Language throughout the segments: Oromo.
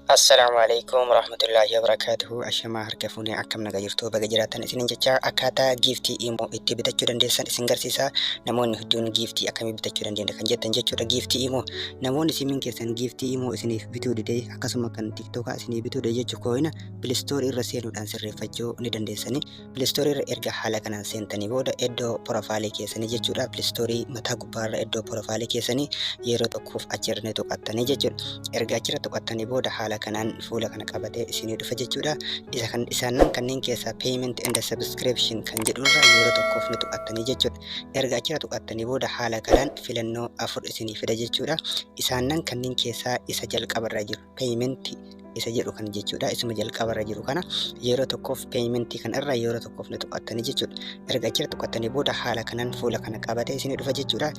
Assalaamu alaikum warahmatullaahi wabarakaatuhu. Ashamaa, harka fuunee, akkam nagaa jirtu? Baga jiraattan isinin jecha, akkaataa giiftii imo itti bitachuu dandeessan isin garsiisa. Namoonni hedduun giiftii akkamii bitachuu dandeenya kan jettan jechuudha. Giiftii imo, namoonni simiin keessan giiftii imo isiniif bituu didee, akkasuma kan tiktookaa isinii bituu dide jechuu, coin Play Store irra seenuudhaan sirreeffachuu ni dandeessani. Play Store irra erga haala kanaan seentanii booda, iddoo porofaayilii keessanii jechuudha, Play Store mataa gubbaarra iddoo porofaayilii keessanii yeroo tokkoof achirra ni tuqattanii jechuudha. Erga achirra tuqattanii booda, haala kanaan fuula kana qabatee isinii dhufa jechuudha. Isa kan isaanan kanneen keessaa payment and subscription kan jedhurra yeroo tokkoof ni tuqattanii jechuudha. Erga achirra tuqattanii booda, haala kanaan filannoo afur isinii fida jechuudha. Isaanan kanneen keessaa isa jalqabarra jiru, payment isa jedhu kana jechuudha. Isuma jalqabarra jiru kana yeroo tokkoof, paymentii kana irra yeroo tokkoof ni tuqattanii jechuudha. Erga achirra tuqattanii booda, haala kanaan fuula kana qabatee isinii dhufa jechuudha.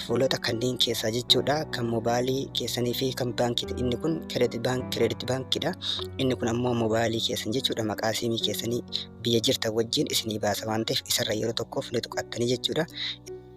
Fuulota kanneen keessaa jechuudha, kan mobaayilii keessanii fi kan baankii. Inni kun credit baankiidha. Inni kun ammoo mobaayilii keessan jechuudha. Maqaa siimii keessanii biyya jirtan wajjin isinii baasa waan ta'eef, isarra yeroo tokkoof ni tuqattanii jechuudha.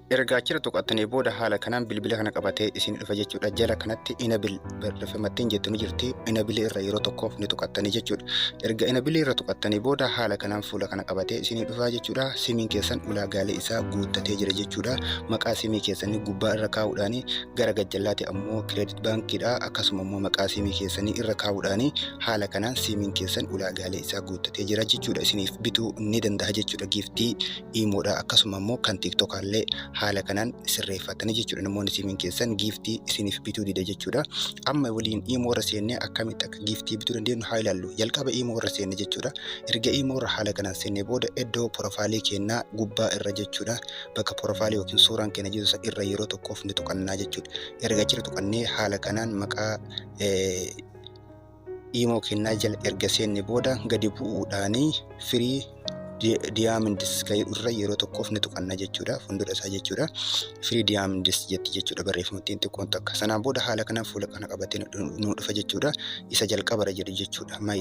Erga achirra tuqattanii booda, haala kanaan bilbila kana qabatee isin dhufa jechuudha. Jala kanatti enable barreeffamattiin jettu ni jirti. Enable irra yeroo tokkoof ni tuqattanii jechuudha. Erga enable irra tuqattanii booda, haala kanaan fuula kana qabatee isinii dhufa jechuudha. Simiin keessan ulaagaalee isaa guuttatee jira jechuudha. Maqaa simii keessanii gubbaa irra kaa'uudhaani, gara gajjallaatti ammoo credit baankiidha. Akkasuma immoo maqaa simii keessanii irra kaa'uudhaani, haala kanaan simiin keessan ulaagaalee isaa guuttatee jira jechuudha. Isiniif bituu ni danda'a jechuudha. Giiftii iimoodha. Akkasuma immoo kan tiiktokaallee haala kanaan sirreeffatanii jechuudha. Namoonni siimiin keessan giiftii isiniif bituu dide jechuudha. Amma waliin iimoo irra seennee akkamitti akka giiftii bituu dandeenyu haa ilaallu. Jalqaba iimoo irra seenne jechuudha. Erga iimoo irra haala kanaan seennee booda, iddoo porofaayilii keenyaa gubbaa irra jechuudha. Bakka porofaayilii yookiin suuraan keenya jiru irra yeroo tokkoof ni tuqannaa jechuudha. Erga achirra tuqannee, haala kanaan maqaa iimoo keenyaa jala erga seenne booda, gadi bu'uudhaanii free diamonds kan jedhu irra yeroo tokkoof ni tuqanna jechuudha. Fuuldura isaa jechuudha. Free diamonds jetti jechuudha barreeffamtiin xiqqoon takka. Sanaan booda haala kanaan fuula kana qabatee nu dhufa jechuudha. Isa jalqabara jedhu jechuudha. My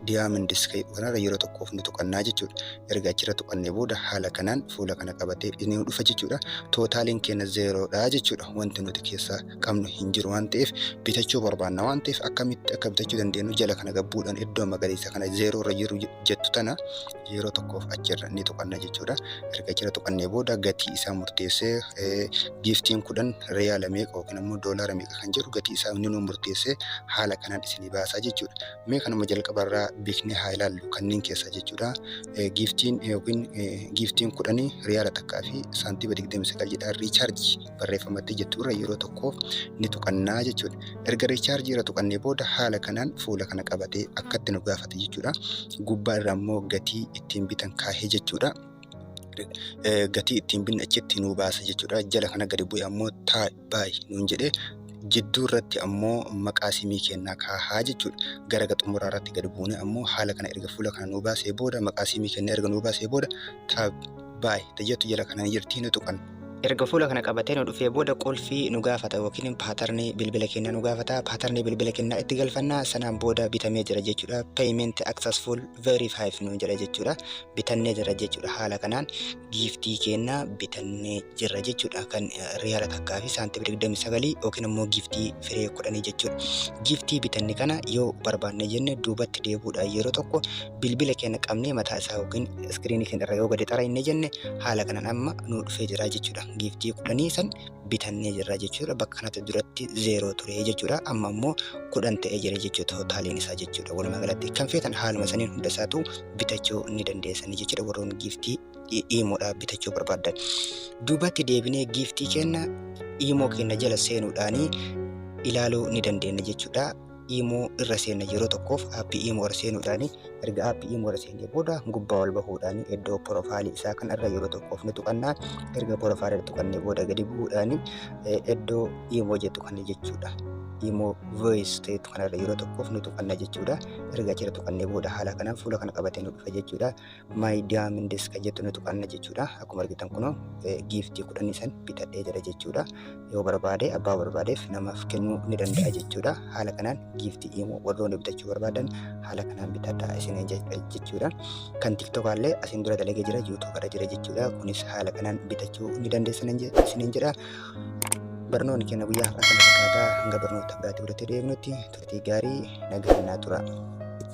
diamonds kan jedhu kanarra yeroo tokkoof ni tuqannaa jechuudha. Erga achirra tuqannee booda, haala kanaan fuula kana qabatee nu dhufa jechuudha. Totaliin keenya zeeroodha jechuudha. Wanti nuti keessaa qabnu hin jiru waan ta'eef, bitachuu barbaanna waan ta'eef, akkamitti akka bitachuu dandeenyu jala kana gabbuudhaan iddoo magariisa kana zeeroo irra jiru jettu tana yeroo tokkoof achirra ni tuqanna jechuudha. Erga achirra tuqannee booda, gatii isaa murteessee, giiftiin 10 riyaala meeqa yookiin ammoo doolaara meeqa kan jedhu gatii isaa ni nu murteessee haala kanaan isinii baasaa jechuudha. Mee kanuma jalqabarraa beeknee haa ilaallu kanneen keessaa jechuudha. Giiftiin yookiin giiftiin 10 riyaala 1 fi saantiima 29 jedha. Recharge barreeffamatti jettu irra yeroo tokkoof ni tuqannaa jechuudha. Erga recharge irra tuqannee booda, haala kanaan fuula kana qabatee akkatti nu gaafate jechuudha. Gubbaa irra ammoo gatii ittiin bitan kaahee jechuudha. Gatii ittiin binne achitti nu baasa jechuudha. Jala kana gadi bu'e ammoo buy nuun jedhee, jidduu irratti ammoo maqaa simii kennaa kaahaa jechuudha. Gara xumuraa irratti gadi buune ammoo, haala kana erga fuula kana nu baasee booda, maqaa simii kennaa erga nu baasee booda, tap buy tajettu jala kana jirti, ni tuqan. Erga fuula kana qabatee nu dhufee booda, qulfii nu gaafata yookiin patternii bilbila keenyaa nu gaafata. Patternii bilbila keenyaa itti galfannaa, sanaan booda bitamee jira jechuudha. Payment successful verify nu jedha jechuudha. Bitannee jira jechuudha. Haala kanaan giiftii keenyaa bitannee jirra jechuudha. Kan riyaala 1 fi saantima 29 yookiin immoo giiftii firee 10 jechuudha. Giiftii bitanne kana yoo barbaanne jenne, duubatti deebi'uudhaan yeroo tokko bilbila keenya qabnee mataa isaa yookiin iskiriinii keenya irra yoo gadi xarayne jenne, haala kanaan amma nu dhufee jira jechuudha. Giiftii 10 san bitannee jirra jechuudha. Bakka kanatti duratti zeeroo ture jechuudha. Amma immoo 10 ta'ee jira jechuudha totaliin isaa jechuudha. Walumaa galatti kan feetan haaluma saniin hunda isaatu bitachuu ni dandeessanii jechuudha, warroonni giiftii iimoodhaa bitachuu barbaadan. Duubatti deebinee giiftii keenya iimoo keenya jala seenuudhaanii ilaaluu ni dandeenya jechuudha. Iimoo irra seenna yeroo tokkoof, aappii iimoo irra seenuudhaani, erga aappii iimoo irra seennee booda, gubbaa ol bahuudhaani iddoo porofaayilii isaa kan irra yeroo tokkoof ni tuqannaa. Erga porofaayilii irra tuqannee booda, gadi bu'uudhaani iddoo iimoo jettu kana jechuudha. Iimoo voice ta'etu kanarra yeroo tokkoof ni tuqanna jechuudha. Erga achirra tuqannee booda, haala kanaan fuula kana qabatee nu dhufa jechuudha. My diamonds kan jettu ni tuqanna jechuudha. Akkuma argitan, kunoo giiftii 10 san bitadhee jira jechuudha. Yoo barbaade, abbaa barbaadeef namaaf kennuu ni danda'a jechuudha. Haala kanaan giiftii iimoo warroonni bitachuu barbaadan haala kanaan bitadhaa isin jechuudha. Kan tiktokaallee asiin dura dalagee jira, yuutuubarra jira jechuudha. Kunis haala kanaan bitachuu ni dandeessan isiniin jedha. Barnoonni keenya guyyaa har'aa kana fakkaataa. Hanga barnoota biraatti walitti deebinutti turtii gaarii, nagaan naa tura.